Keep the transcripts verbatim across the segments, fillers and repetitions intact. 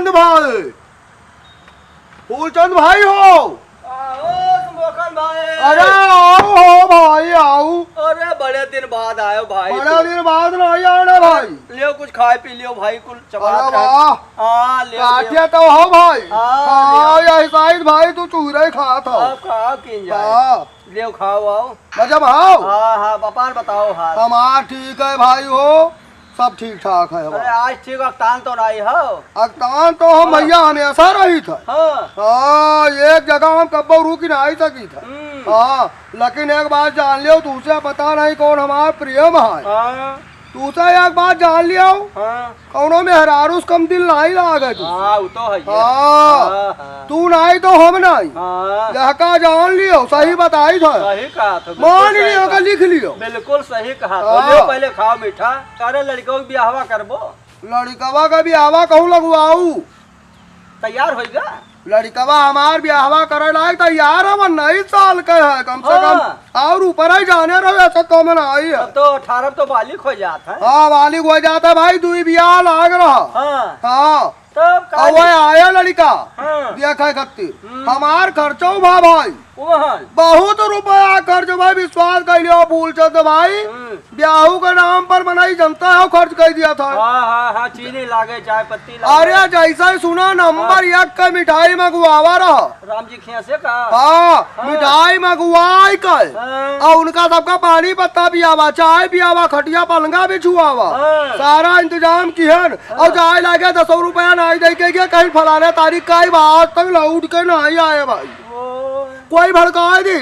भाई, फूलचंद भाई हो। आओ, मोखन भाई। अरे आओ हो भाई, आओ। अरे बड़े दिन बाद आयो भाई, बड़े तू। दिन बाद ना आया ना भाई। लियो कुछ खाए पी लियो भाई, कुल चबात अरे रहे। वाह। हाँ, लियो, काठिया लियो। तो हो भाई। हाँ, हाँ, लियो। यही साइड भाई तू चूरा ही खात हो। अब का कीन जाए? हाँ। लियो खाओ, आओ। मजा में आओ। हाँ, हाँ, व्यापार बताओ हाल। हमार ठीक है भाई हो, सब ठीक ठाक है अरे, हमार। आज ठीक अकतान तो नहीं हो? अकतान तो हम हाँ। भैया हमेशा रही थे। हाँ। हाँ, एक जगह हम कब्बो रुक नहीं सकी थे। हम्म। हाँ, लेकिन एक बात जान लियो, तुझसे पता नहीं कौन हमार प्रेम है। हाँ। तुझसे एक बात जान लियो, हाँ। कौनो मेहरारू से कम दिल नहीं लागे तू। हाँ, वो तो है ही। हाँ। हाँ, हाँ। तू नहीं तो हम नहीं। हाँ। यह का जान लियो, सही बताई था। सही कहा था, बिल्कुल मान सही लियो कहा। का लिख लियो। बिल्कुल सही कहा था। हाँ। लियो, पहले खाओ मीठा। अरे लड़कों के बियाहवा करबो? लड़कवा का बियाहवा कहूँ लगवाऊ? तैयार होइगा? लड़कवा हमार बियाहवा करे लायक तैयार है, उन्नीस साल के है कम से कम। हाँ। और ऊपर ही जाने रहो, ऐसा कम ना आई है। तब तो अठारह तो बालिग हो जात है। हाँ, बालिग हो जात है भाई, दुई बियाह लाग रहा। हाँ। हाँ। तब का अब वह नहीं? आया लड़का, हाँ। देखा खातिर। हम्म। हमार खर्चो भा भाई। वो है। बहुत रुपया खर्च भाई, विश्वास कर लियो फूलचंद भाई। हम्म। ब्याहू के नाम पर मनई जनता है, खर्च कर दिया था। हाँ, हाँ, हाँ, चीनी लागे, चाय पत्ती लागे। अरे, जैसा ही सुना, नंबर हाँ। एक का मिठाई मंगवावा रहा। राम जी खिया से का? हाँ, हाँ। मिठाई मंगवाई के। हाँ। और उनका सबका पानी पत्ता पियावा, चाय पियावा, खटिया पलंगा बिछुआवा। हाँ। सारा इंतजाम किहन। हाँ। और जाए लागे दसो रुपया नाई दे के गया, कहीं फलाने तारीख का ही बात तक लौट के नहीं आए भाई। ओ। कोई भड़काए दी।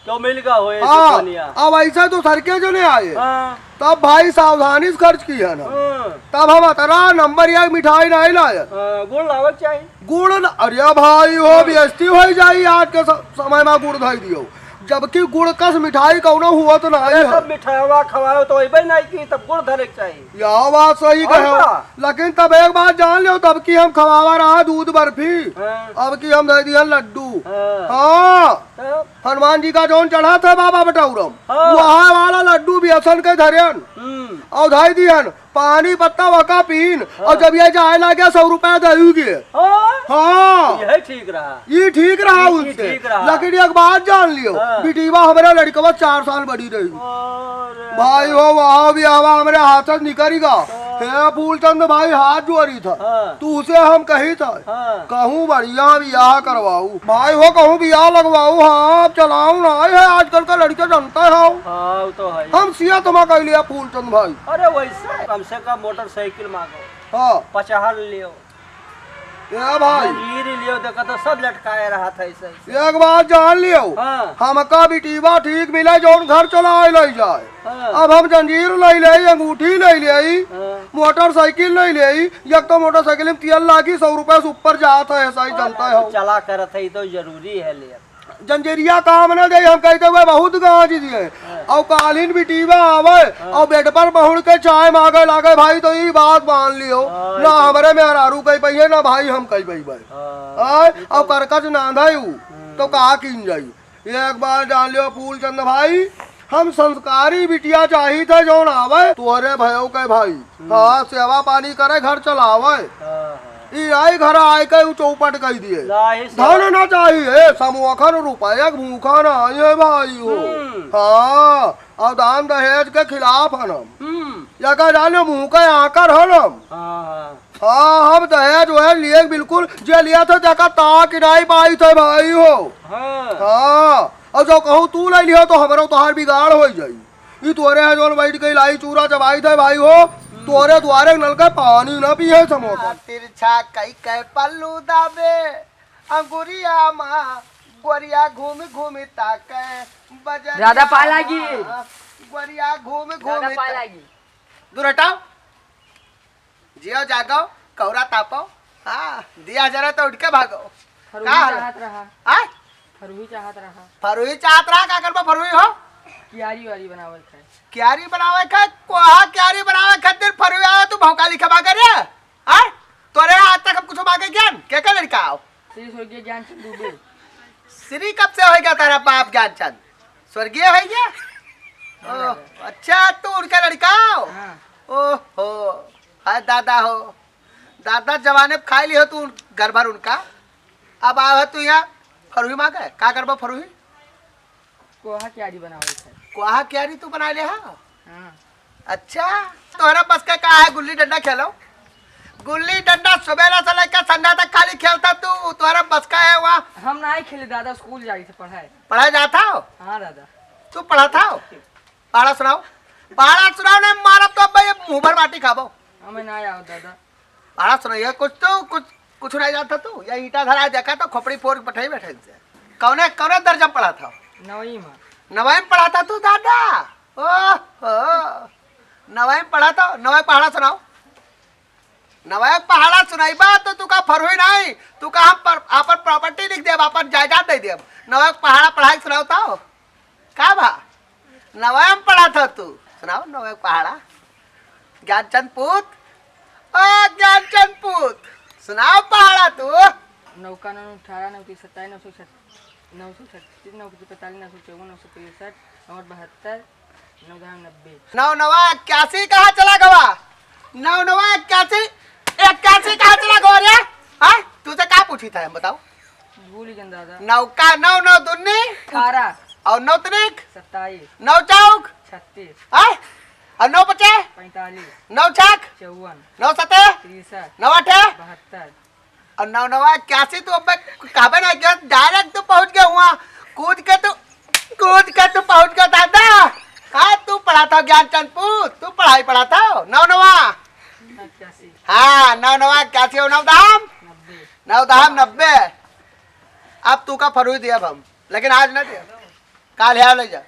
क्यों मिल गया हो ये हाँ, दुकानिया? अब ऐसा तो सर के जो नहीं आए। हाँ। तब भाई सावधानी से खर्च किया ना। हाँ। तब हम अतरा नंबर एक मिठाई नहीं लाए। हाँ, गुड़ लावे के चाहिए। गुड़ न, अरे भाई हो, हाँ। बेइज्जती हो जाई आज के स-, समय में गुड़ धई दियो, जबकि गुड़ कस मिठाई कौनो हुआ तो नहीं अरे है। सब मिठावा खवाओ तो अइबे नहीं की, तब गुड़ धरे के चाहिए। यह बात सही और कहे हो। का? लेकिन तब एक बात जान लियो, तब की हम खवावा रहा दूध बर्फी, हाँ। अब की हम दे दिया लड्डू। हाँ। हाँ। तब? हनुमान जी का जौन चढ़ा था बाबा बटौरम, हाँ। वहाँ वाला लड्डू बेसन के धरेन हम्म। और धई दिहन, पानी पत्ता वका पीन, हाँ। और जब ये जाए लागे सौ रुपया दे गए। हाँ। हाँ। यही ठीक रहा। ये ठीक रहा ये उनसे। ठीक रहा। लेकिन एक बात जान लियो, हाँ। बिटीवा हमारा लड़कवा चार साल बड़ी रही। अरे भाई हो, वहाँ भी हवा हमारे हाथ से निकल गया। हाँ। हे फूलचंद भाई, हाथ जोड़ी था। हाँ। तू उसे हम कही था। हाँ। कहूँ बढ़िया बियाह करवाऊ। भाई हो, कहूँ बियाह लगवाऊ। हाँ, अब चलाऊ ना है, आजकल का लड़के जनता है। हाँ, वो तो है। हम सिया तमा कह लिया फूलचंद भाई। अरे वैसे कम से कम मोटरसाइकिल मांगो। हाँ। पचहर लियो। ए भाई। जंजीर लियो, देखा तो सब लटकाए रहा था ऐसे, ऐसे। एक बात जान लियो। हाँ। हमका बिटीवा ठीक मिले, जौन घर चलाए ले जाए। हाँ। अब हम जंजीर ले ले, अंगूठी ले ले, हाँ। मोटरसाइकिल ले ले, एक तो मोटरसाइकिल में तेल लागी, सौ रुपया से ऊपर जात है, ऐसा ही अरे, जनता है। चला करत है, ये तो जरूरी है ले। जंजीरिया काम न दे, हम कहते हुए बहुत गाँज दिए। हाँ। और कालीन बिटीवा आवे हाँ। और बेड पर बहुड़ के चाय मांगे लागे, भाई तो ये बात मान लियो, हाँ, ना ये तो हमरे मेहरारू कह पाइए, ना भाई हम कह पाइबे। हाँ, हाँ, ये तो और करकच ना धायू, हम्म। तो कहा कीन जाई? एक बात जान लियो फूलचंद भाई, हम संस्कारी बिटिया चाहित है जौन आवे तोहरे भयो के भाई। हम्म। हाँ, सेवा पानी करे, घर चलावे। हाँ, हाँ। ई आई घर आए के ऊ चौपट कह दिए। नाही से धन ना चाहिए, समोखन रुपया के भूखा ना आए भाई हो। हम्म। हाँ, और दान दहेज के खिलाफ हन हम। हम्म। या का जाने मुंह के आकर हन हम। हाँ, हाँ। हाँ, हम दहेज वहेज लिए बिल्कुल, जे लिया था, जेका ताक नाई पाई थे भाई हो। हाँ। हाँ, और जो कहूँ तू ले लियो, तो हमरो तोहार बिगाड़ हो जाई। ई तोरे है, जौन बैठ के लाई चूरा चबाई थे भाई हो, तोरे द्वारे नल के पानी ना पिए समोखा। तिरछा कई के पल्लू दाबे, अंगुरिया मा गोरिया घूम घूम ताके, बजरिया ज्यादा पाए लागी। मा गोरिया घूम घूम ज्यादा पाए ताके। लागी। दूर हटाओ। जियो जागो, कौरा तापो। हाँ, दिया जरा तो उठ के भागो। फरुई का हाल? चाहत रहा। आय? फरुई चाहत रहा। फरुई चाहत रहा, का करबो फरुई हो? कियारी वारी बनावे खाए। कियारी बनावे खाए? कोहा कियारी बनावे खातिर फरुई आवे, तू भौकाली खबा करे? आय? तोरे आज तक हम कुछ मांगे ज्ञान? के के लड़का आओ? श्री स्वर्गीय ज्ञानचंद दुबे। श्री कब से होइगा तारा बाप ज्ञानचंद? स्वर्गीय होइगा? हाँ। ओह, अच्छा, तू उनका लड़का हो? हाँ। ओहो, हाय दादा हो। दादा जवाने पे खाई लियो तू घर भर उनका, अब आवे तू यहाँ फरुही मांगे, का करबो फरुही? कोहा क्यारी बनावे के है। कोहा क्यारी तू बनाए ले हा? हाँ। अच्छा, तोहरा बस का का है, गुल्ली डंडा खेलो? गुल्ली डंडा सुबेरा से लेकर संध्या तक खाली खेलता तू, तोहरा बस का है वहाँ? हम नाहीं खेले दादा, स्कूल जाई थे पढ़ाई। पढ़ाई जाता हो? हाँ दादा। तू पढ़ा था हो? पहाड़ा सुनाओ, पहाड़ा सुनाओ, नहीं मारब तो अब ये मुँह भर माटी खाबो। हमें ना आओ दादा। पहाड़ा सुनाइए, कुछ तो, कुछ, कुछ नहीं जानता तू। या ईटा धरा देखा तो खोपड़ी फोड़ के पठाई बैठे इनसे। कौने, कौने दर्जा में पढ़ा था? नवई में। नवई में पढ़ा था तू दादा? ओह, ओह। नवई में पढ़ा था, नवई पहाड़ा सुनाओ। नवई पहाड़ा सुनाइबा तो तू का फरुही नहीं, तू का हम पर, आपन प्रॉपर्टी लिख देब, आपन जायदाद दे देब। नवई पहाड़ा पढ़ाई सुनाओ तो। का बा? नवई में पढ़ा था तू, सुनाओ नवई पहाड़ा। ज्ञानचंद पूत, ओ ज्ञानचंद पूत, सुनाओ पहाड़ा तू। नौका नौ अठारह, नौ तीस सत्ताईस, नौ सौ छत्तीस, नौ सौ छत्तीस, नौ सौ पैंतालीस, नौ सौ चौवन, नौ सौ पैंसठ, नौ बहत्तर, नौ धाम नब्बे। नौ नवा इक्यासी कहाँ चला गवा? नौ नवा इक्यासी, इक्यासी कहाँ चला गवा रे? हाँ? तुझे का पूछी था हम बताओ? भूल गए दादा। नौका नौ नौ दुन्नी अठारह। और नौ तनिक सत्ताईस। नौ चौक छत्तीस। हाँ? और नौ पचे पैंतालीस। नौ छक चौवन। नौ सते तिरसठ। नौ आठे बहत्तर। और नौ नवा इक्यासी तू अब कहबे ना गया, डायरेक्ट तू पहुंच गया हुआ, कूद के तू, कूद के तू पहुंच गया दादा। हाँ, तू पढ़ा था ज्ञानचंद पूत, तू पढ़ाई पढ़ा था, नौ नवा। इक्यासी। हाँ, नौ नवा इक्यासी और नौ धाम? नब्बे। नौ धाम नब्बे। अब तू का फरुई दिया हम, लेकिन आज ना दिया, काल है ले जा।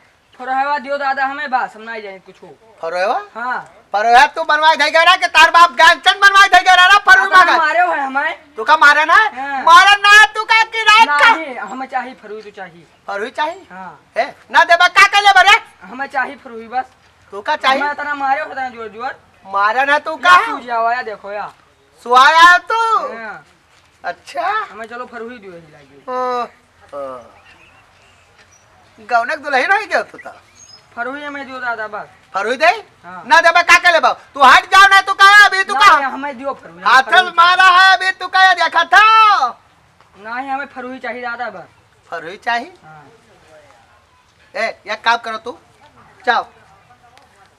फरोहवा दियो दादा हमें, बस हम नहीं जाए कुछ हो। फरोहवा? हाँ। फरोहवा तू बनवाए धई गया ना कि तार बाप ज्ञानचंद बनवाए धई गया ना, फरुई ना, मांगा। मारे हो हमें। तू का मारे ना? हाँ। मारे ना, तू का कि रात का? नहीं, हमें चाहिए फरुई तो चाहिए। फरुई चाहिए? हाँ। ए, ना देबा का कर लेबा रे? हमें चाहिए फरुई बस। तू का चाहिए? हमें इतना मारे हो, इतना जोर जोर। मारे ना तू का? या सूझ जावा, या देखो या। सुआया तू? हाँ। अच्छा। हमें चलो फरुई दियो ही लागी। ओ, ओ। गौनक दुल्हन हो गया तू तो। फरुई हमें दियो दादा बस। फरुई दे? हाँ। ना देबा का कर लेबा? तू हट जाओ ना, तू कहा अभी तू ना, कहा? हमें दियो फरुई, हाथ फरुई मारा है अभी तू कहा देखा था? नहीं, हमें फरुई चाहिए दादा बस। फरुई चाहिए? हाँ। ए, एक काम करो तू, जाओ,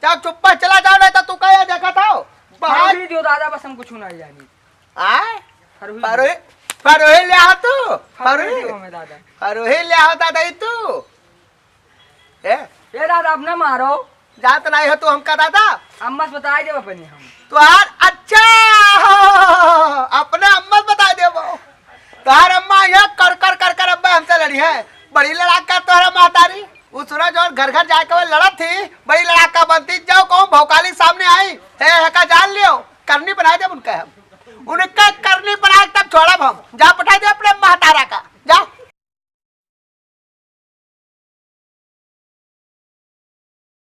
जाओ चुप्पा चला जाओ, नहीं तो तू कहा देखा था? बाहर फरुई दियो दादा बस, हम कुछ नहीं जानी। आय? फरुई। फरुई, फरुई ले आ तू। फरुई फरुई। दियो हमें दादा। फरुई ले आ दादा, ई तू। ए? ए दादा, अब ना मारो। जात नहीं हो तू हमका दादा? अम्मा से बताई देबो अपने हम। तुहार अच्छा, अपने अम्मा से बताई देबो। तुहार अम्मा ये कर कर कर कर अब्बा हमसे लड़ी है। बड़ी लड़ाका तोहरा महतारी। उ सुना जौन घर घर जाके वो लड़त थी, बड़ी लड़ाका बनती। जाओ कहूँ भौकाली सामने आई, हे हका जान लियो, करनी बनाई देब उनका हम। उनका करनी बनाए तब छोड़ब हम। जा पठाई दे अपने महतारा का।